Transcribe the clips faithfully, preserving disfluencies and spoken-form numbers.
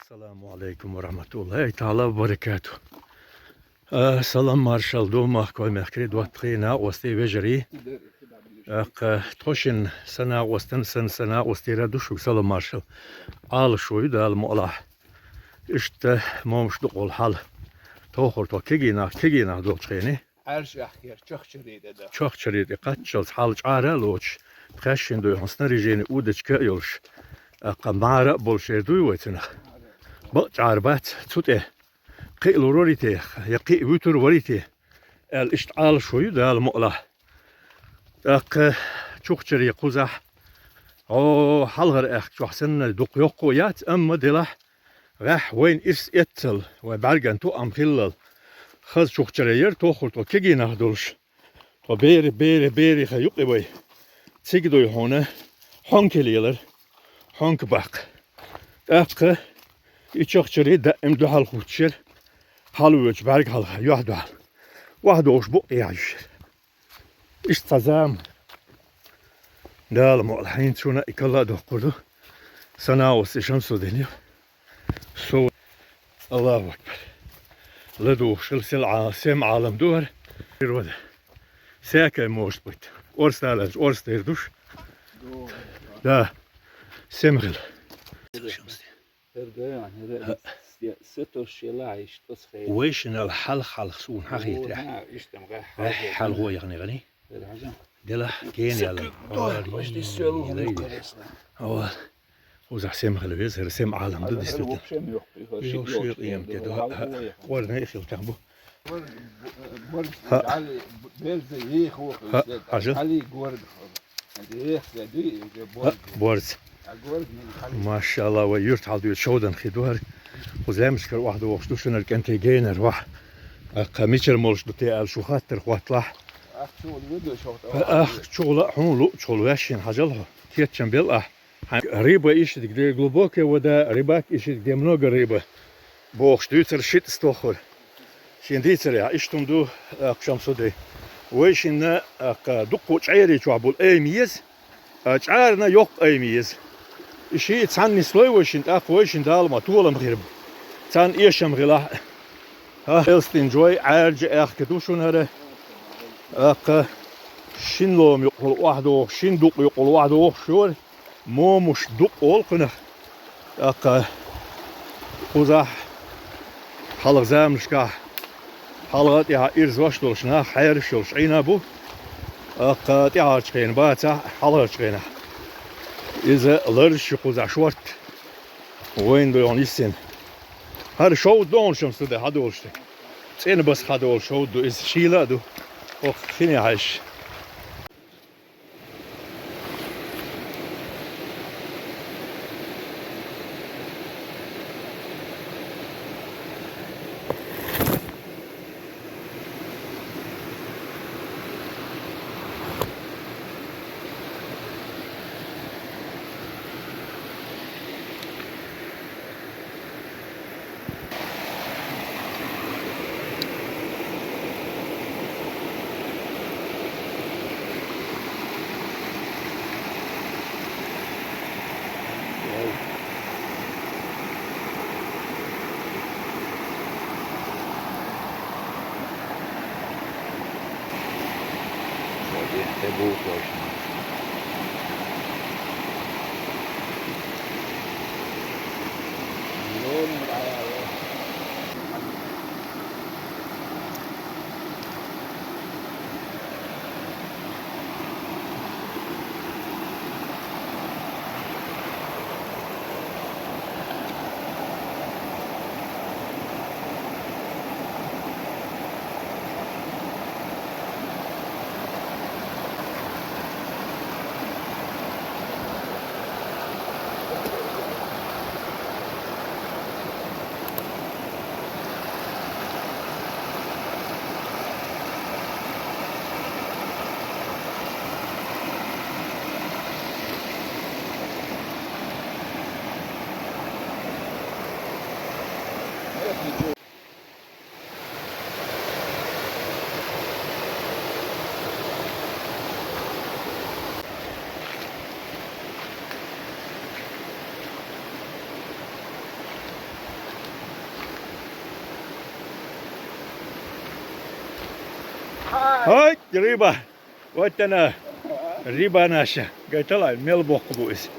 Ассаламу Ӏалайкум ва рахьматуллахӀи таӀала ва баракатухӀ. Э, салам-маршал ду махкой мехкарий, доттагӀий, накъостий, вежарий. ТӀаккха тхо шин са накъостан, сан са накъостийра ду шуга салам-маршал. Ӏалашо ю, Дала мукъалахь. Иштта момаш дукъал хьал. Тохар тхо кегий нах, кегий нах долчу хенахь. Ӏаьржа аьхкера чохчарий тӀе дан. Чохчарий тӀе кхаччалц хьал чӀара а лоцуш, пхаьшшина дуй хьуна снаряжени удочка а йолуш, тӀаккха мӀара а болуш эр дуй вай цунах. Бакъ чӀара бац цу тӀе. Кхиа лур варий те, я кхиа вуьтур варий те, аьлла, иштта Ӏалашо ю, Дала мукъалахь. ТӀаккха чухчаре кхузахь, о, хьалхара аьхка чохь санна дукха йоккха а яц, амма делахь, гӀехь вайна ирс эццал, вайн бӀаьрган тоам хиллал, хаза чухчаре яра тоххур тхо кегий нах долуш. Тхо бери, бери, бери хан юкъе вай. Цига дуй хьуна хьонка лелар, хьонка баккха. ТӀаккха и чохчаре даим дуьхьал хуттуш яра, хьалавоьдуш бӀаьрга хьалха, юьхь дуьхьал. ОхьадогӀуш букъ яхьаш яра. Иштта цхьа зама. Дала мукъалахь, хӀинца шуна и калла а доккхур ду. Сан накъост и Шамсудин ю. Со, Аллаху акбар. ЛадугӀуш хила сел Ӏа-, сем Ӏалам ду хӀара. Природа. Всякое может быть. Орсталаьлча орстер душ. Да. Сем хила. Вайшинал хьалха-хьалха суна хьахийтира. Хьалхо яхне гӀани. Делахь гена яла. Ва. Узахь сема хила веза, хӀара сема Ӏалам ду дисту. Йо, ши къемат де ду. Варна хила тахь бу. Хьажа. Борз. Машалла, вай юрт хьал дуьйцу шовдан хи ду хӀара. Кху Замишкара охьадогӀуш ду шуна кӀентий генара вахь. Аккха мичара молуш ду те аьлла шу хаттар хӀотталахь. Ах, чугӀула а хьуна луъучухула ваьшшина хьажал хьо. Кеччам бел ахь. Хьан рыба ищет, где глубокая вода, рыбак ищет, где много рыбы. Бохуш дуьйцура шиъ стохура. Шен дийцарехь, иштта хӀума ду, аккха Шамсудин. Вайшинна, аккха, дуккха чӀерий чохь болу айма еза, а чӀарна йоккха айма еза. И шиъ цхьанна нислой вайшинна, тӀаккха вайшинна Дала ма толам хир бу. Цхьанна эшам хилахь. ХӀа, Элстин Джой, Ӏаьржа аьхка ду шуна хӀара. Аккха, шин лома юкъахула охьадогӀуш, шин дукъ юкъахула охьадогӀуш йора. Момуш дукъ олу кхунах. ТӀаккха кхузахь хьалха заманашкахь хьалха а тӀаьхьа ирзош долуш нах, хьераш йолуш Ӏийна бу. ТӀаккха тӀаьхьарчу хенахь бацахь, хьалхарчу хенахь. Иза ларжаш ю кхузахь шорта. Вайна дойгӀна йиссина. ХӀара шовда догӀуш-м сту де хьадолуш те. ЦӀена баса хьадолуш шовда ду иза, шийла а ду. Оха хине хьаьжча. Хьай, рыба! Вот она, рыба наша. Гайтала, мел боккха бу иза.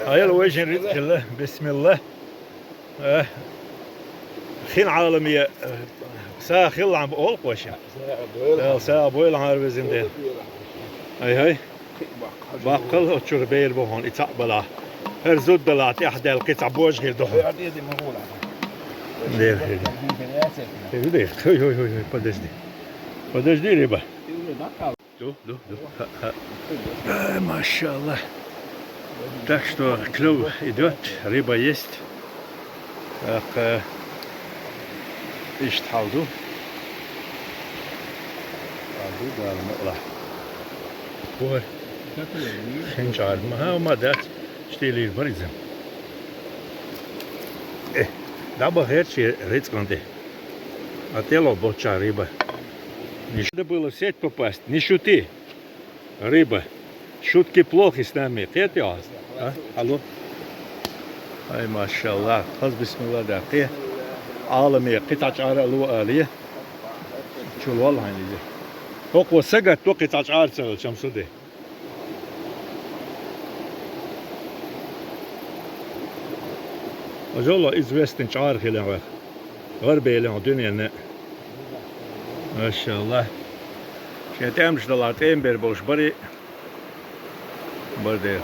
Хьайла, вайшин рицкъ хилла. Бисмилла. Э, хин Ӏаламе, э, сагӀа хилла хьан бу олу вайша. Дала сагӀа бойла хьан, везан Дела. Ай-хьай. Баккхал, оцура бер бу хьуна, и цхьаъ балахь. ХӀара зуда далахь, тӀаьхьа даьлла кхин цхьа божа хир ду. Дера хир. Хир ду, хир. Ой, ой, ой, ой, подожди. Подожди, рыба. Ду, ду, ду. Ха, ха. Э, машалла. Так что клёв идёт, рыба есть. Так, э, иштта хьал ду. Хьал ду, Дала мукъ лахь. Бухар. Хин чӀара. Ма, ма дац. Штилийр бара иза. Э, дӀабахара шен рицкъан тӀе. А тӀело боча рыба. Не надо было в сеть попасть. Не шути. Рыба. Шутки плохи с нами. Кхетий хьо? А? Алло. Ай, машалла. Хаза бисмилла да. Кхе. Ӏаламе, кхин цхьа чӀара а ло алий. Чул валла хьайна иза. ХӀокхо сагатдо, кхин цхьа чӀара ца хилча, Шамсудин. Ажалла, известный чӀара хилла вай. ГӀарабевлла дуьненна. Машалла. Шен тӀемаш далахь тӀема бер болуш барий. Бара дера.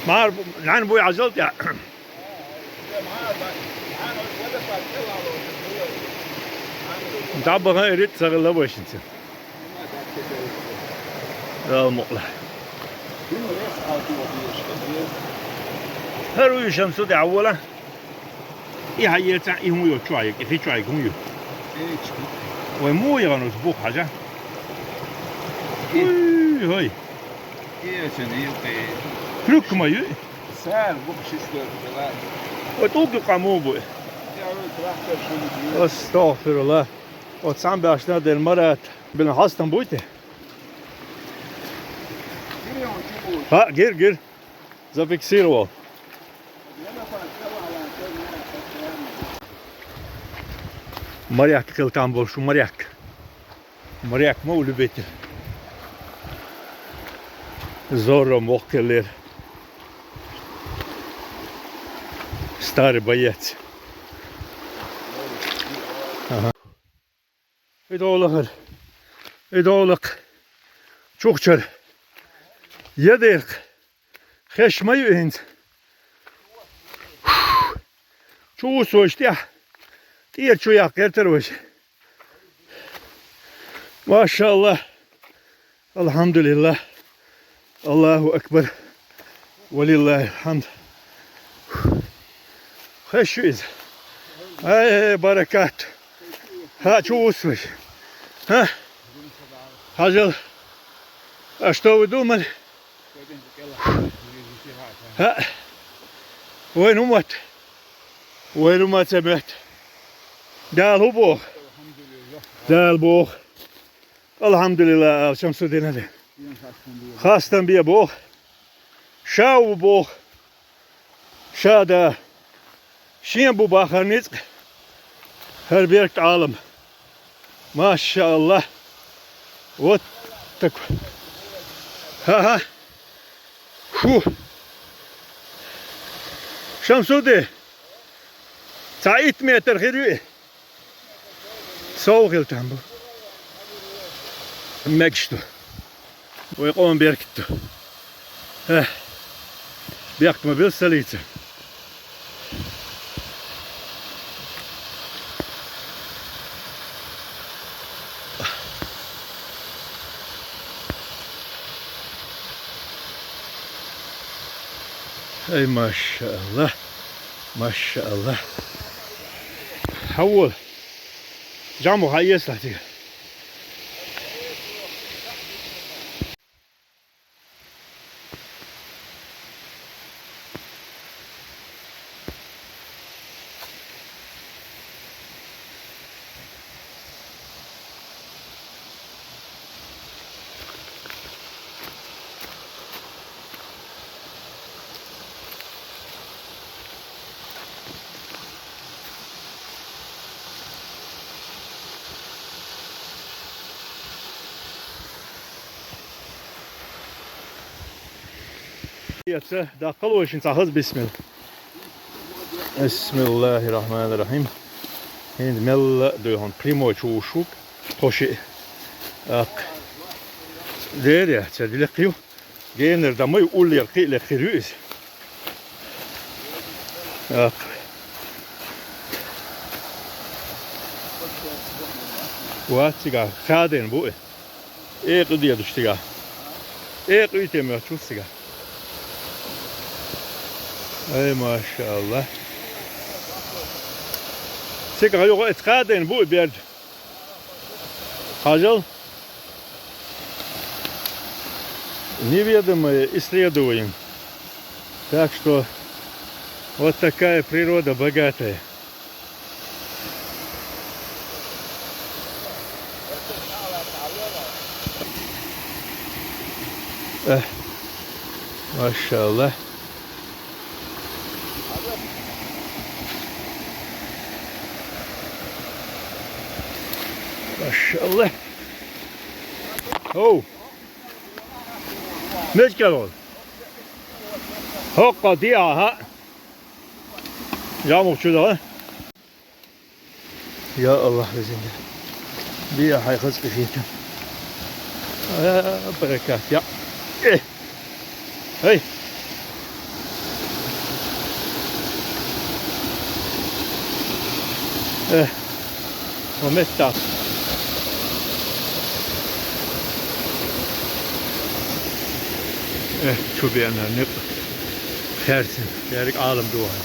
Мар, нан буй Ӏазал тӀе. ДӀа бахан ирит ца хилла вайшинца. Дала мукъ лахь. ХӀара вуй Шамсудин, дӀавола. И хьан ецахь, и хӀун йо, чу хьайга, и хи чу хьайга хӀун ю? Вай муха яхана оцу буха хьажа? Уй, хӀой. Крюк ма ю? Сара буха шиш дойру дела. Вай тӀулг юкъа муха бу? Астагфирулла. Оцу цхьана баьхна дерг Марат бина хьастам буй те? ХӀаъ, гир, гир. Зафиксировал. Моряк хила там болуш, моряк. Моряк ма ву любитель. Зорро воккха хиллера. Старый боец. Ага. И долахар. И долакх. Чухчар. Я дерх. Хеш ма ю хӀинца. Чу вусу вайша тӀехь. ТӀера чу яккха гӀертара вайша. Машалла. Алхьамдулилла. Аллаху акбар. Валиллахил хьамд. Хеш ю иза. Ай, баракат. ХӀаъ, чу вусу вайша. ХӀа? Хьажал. А что вы думали? ХӀаъ. Вайн уммат. Вайн уммат ца моьтту. Дала хӀун боху? Дала боху. Алхьамдулилла, ала Шамсуддина де. Хастам бе боху. Ша ву боху. Ша да. Шен бу бахар ницкъ хӀара беркат Ӏалам. Машааллах. Вот такой. Ха-ха. Ху. Шамсуди. Цхьа итт метр хир ю и. Сов хила там бу. Мегаш ду. Вай къоман беркат ду. Э, бехк ма бил салийца. Ай, машааллах. Машааллах. Хьавола. Жаму хьаэцалахь цига. Яца, даккхал вай шин цхьа хаза бисмилла. Бисмиллахир-рахманир-рахим. ХӀинца мелла а дуй хьуна, прямой чу вуш ву, тхо шиъ. Аккха. Дера, церга лекха ю. Генара дан ма ю, уллера кхиъ лекха хир ю иза. Аккха. Вац цигахь, хадийна бу и. Экъа дедаш цигахь. Экъа уьйтем йоцуш цигахь. Ай, машааллах. Цигахь юха эца хадийна бу и берда. Хьажал. Неведомое исследование. Так что вот такая природа богатая. Э, машааллах. Машааллах. Оу. Мечкалон. ХӀокхо диа, хӀа? Жамух чу даьлла. Я Аллах, везинге. Биа хьай хаза къинхетам. А, баракат, я. Э. Эй. Э. Ва метта. Э, чу беана, никъ. Хаьрцина, дерриг Ӏалам ду хьан.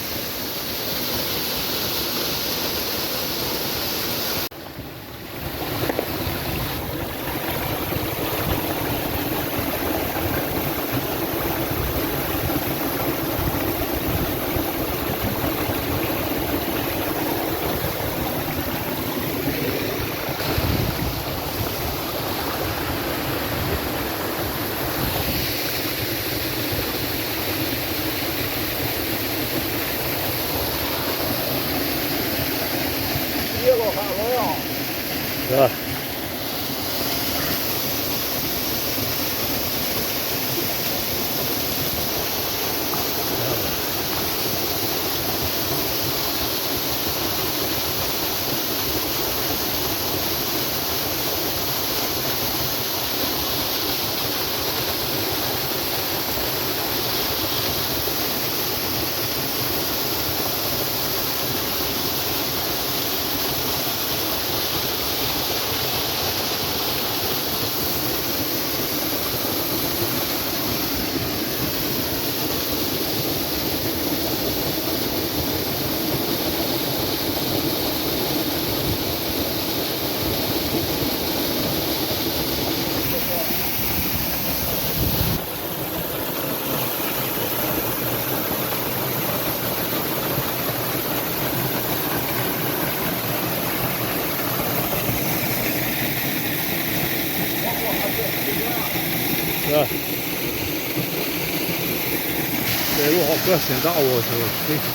Да. Да. Церан хьо коьртаниг дӀа а вохуьйтуш.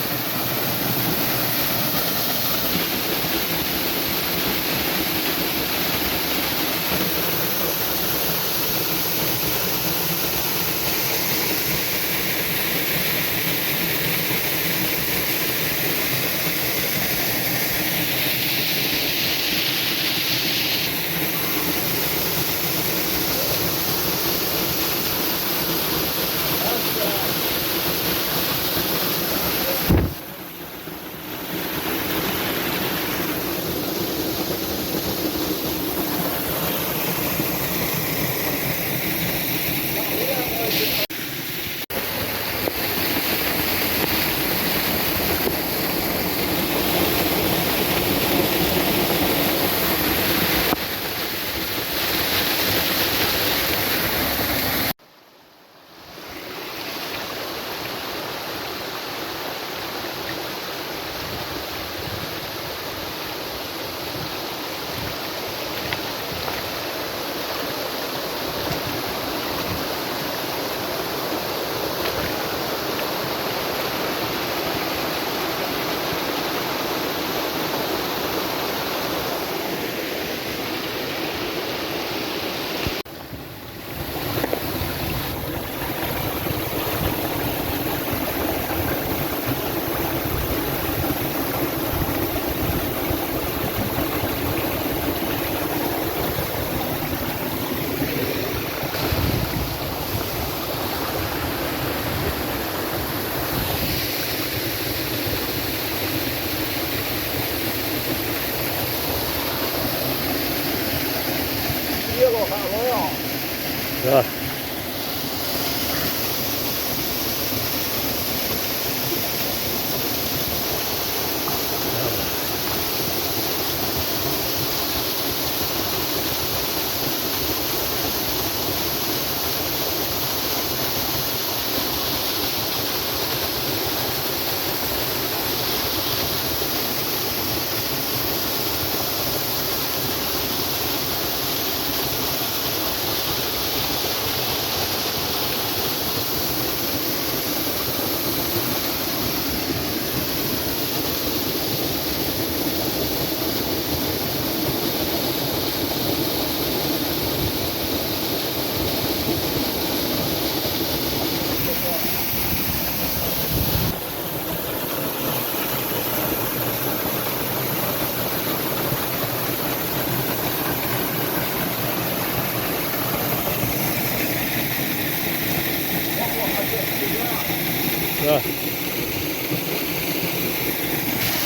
Ӏа.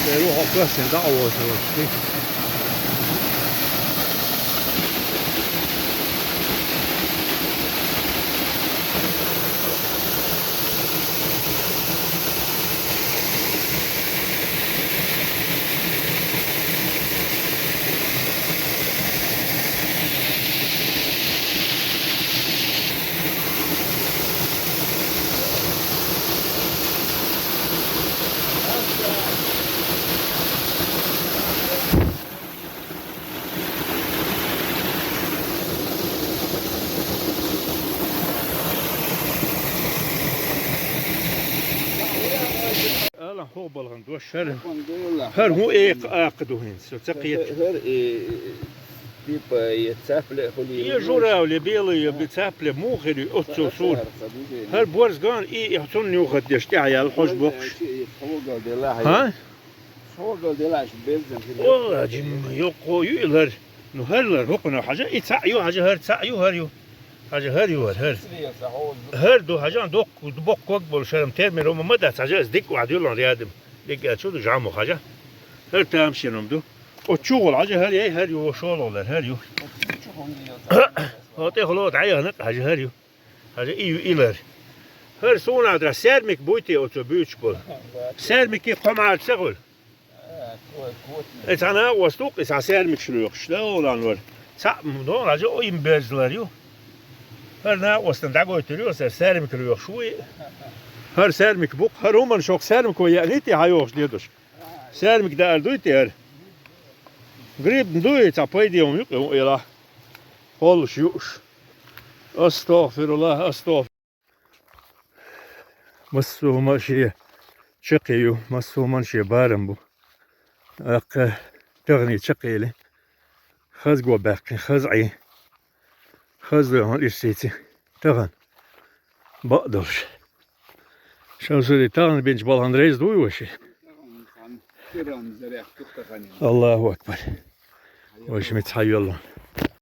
Церу хьо кхоьссина дӀа а вохуьйтуш. Ала хӀо балгӀан дош хӀара. ХӀара хӀун экха акха ду хӀинца, со ца кхета. ХӀара, э, типа, э, цапля хули. Е журавли, белые, бе цапля, муха хир ю оццул суна. ХӀара борз ган и, и цунна юхат деш тӀехьа ял хьож боккхуш. Хьогал делахь. ХӀа? Хьогал делахь беззан хир. О, жим, йокко ю и лар. Ну, хӀара лар, хӀокхуна хьажа, и цхьаъ ю, хьажа, хӀара цхьаъ ю, хӀара ю. Хьажа, хӀара ю, хӀара, хӀара. ХӀара ду, хьажа, доккха, боккха ког болу шарам термин рома ма дац, хьажа, ас дика ваьхьа дуьллан рядам. Дика аьлла, чу ду жаму, хьажа. ХӀара тамашенам ду. Оцу чу гӀула, хьажа, хӀара, яй, хӀара ю, шолгӀа лар, хӀара ю. ХӀо тӀе хӀоло дӀаяхна, хьажа, хӀара ю. Хьажа, и ю, и лар. ХӀара суна дра, саьрмик буй те оцо буьйцуш болу? Саьрмике кхо мӀара ца хуьлу? Э, цхьа накъост ву-кх, и цхьа саьрмикаш лоьхуш, да, олан вара. Цхьаъ, ну, хьажа, о, им берзалар ю. ХӀара накъостан дӀагойтур ю, аса саьрмик лоьхуш ву и. ХӀара саьрмик бу-кх, хӀара хӀуманаш хӀокху саьрмико еанийти хьан йохуш дедуш? Саьрмик даар дуй те хӀара? Гриб дуй, цхьа пайде хӀума ю-кх и, хӀун элахь. Кхоллуш юуш. АстагӀфируллахӀ, астагӀфир. Массо а хӀума шен чаккхе ю, массо а хӀуманна шен барам бу. ТӀаккха тахана чаккхели, хаза го баьккхина, хаза Ӏий, хаза дойн хьуна ирсийци тахана бакъ долуш. Шамсудин, тахана бинчу балхана реза дуй вай ши? АллахӀу акбар! Вай ши меца хьайоьллу.